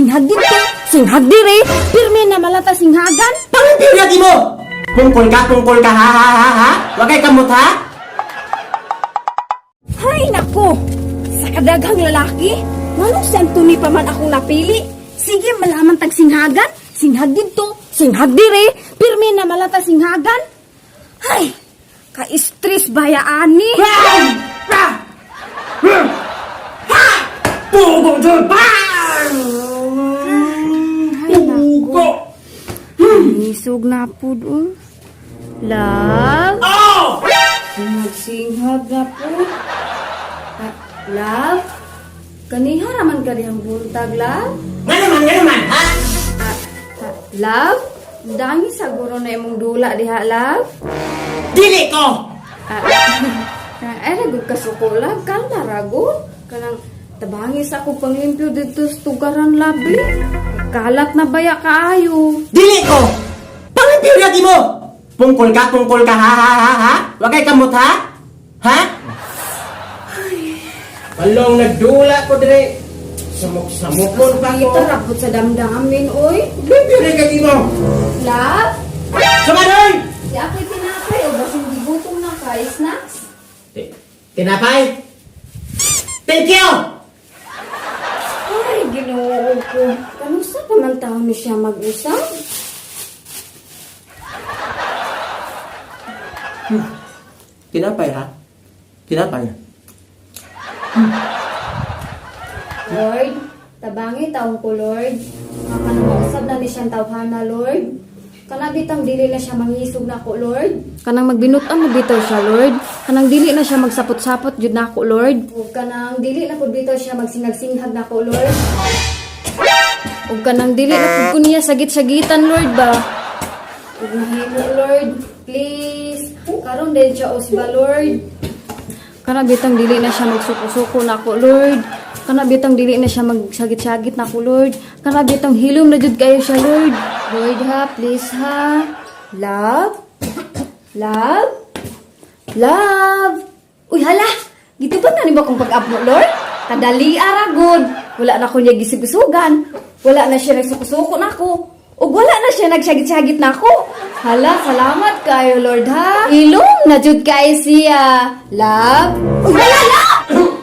Singhag didto, singhag dire, pirmi na malata singhagan. Pangimpyo lagi mo! Pungkol ka, ha ha ha ha? Wagay kamot ha? Hay nako! Sa kadaghang lalaki, nganong si Anthony pa man akong napili? Sige, malaman tag singhagan. Singhag didto, singhag dire, pirmi na malata singhagan. Hay, ka-stress baya ani. Pugong Bang! Hay nako. Pugo! Isog na pud oh. Love? Oh! Singhag na pud. Ah, love? Kaniha raman ka dihang buntag, love? Nga naman, ha? Ah, ah, love? Dangi sa guro na imong dula diha, love. Dili ko! Ah, ah, ay, ragod ka suko, love. Kalma, ragod. Kanang tabangis ako panglimpyo dito sa tugaran, labi. Kalat na baya kaayo. Dili ko! Pangimpyo lagi mo! Pungkol ka, ha ha ha ha? Wagay kamot ha? Ha? Balong nagdula ko dire. Samok-samokon pa ko. Kita rapot sa damdamin, oy. Limpyo rin kagi mo! Love? Sumanoy! Di ako'y tinapay o basing gigutom na ka, snacks? Tinapay? Thank you! Ay, ginoo ko. Kanusa pa man taon ni siya mag-usap? Tinapay ha? Tinapay. Lord, tabangi taong ko, Lord. Nga kanang mausab na ni siyang tawhana, Lord. Kana bitang dili na siya mangisog nako, Lord. Kanang magbinut-an mo bitaw siya, Lord. Kanang dili na siya magsapot-sapot jud nako, Lord. Ug kanang dili na pud bitaw siya magsinag-singhag nako, Lord. Ug kanang dili na pud ko niya sagit-sagitan, Lord ba. Ug mahimo, Lord, please. Karon din siya usba, Lord. Kana bitang dili na siya magsuko-suko nako, Lord. Kana bitang dili na siya magsagit-sagit nako, Lord. Kana bitang hilom na jud kayo siya, Lord. Lord ha, please ha. Love? Love? Love? Uy, hala! Gito ba na ni ba kong pag-up mo, Lord? Kadali ara, good. Wala na ko niya gisigusugan. Wala na siya nagsuko-suko nako. Ug wala na siya nagsagit-sagit nako. Hala, salamat kayo, Lord, ha? Ilong na jud kayo siya. Love? Uy, hala, love!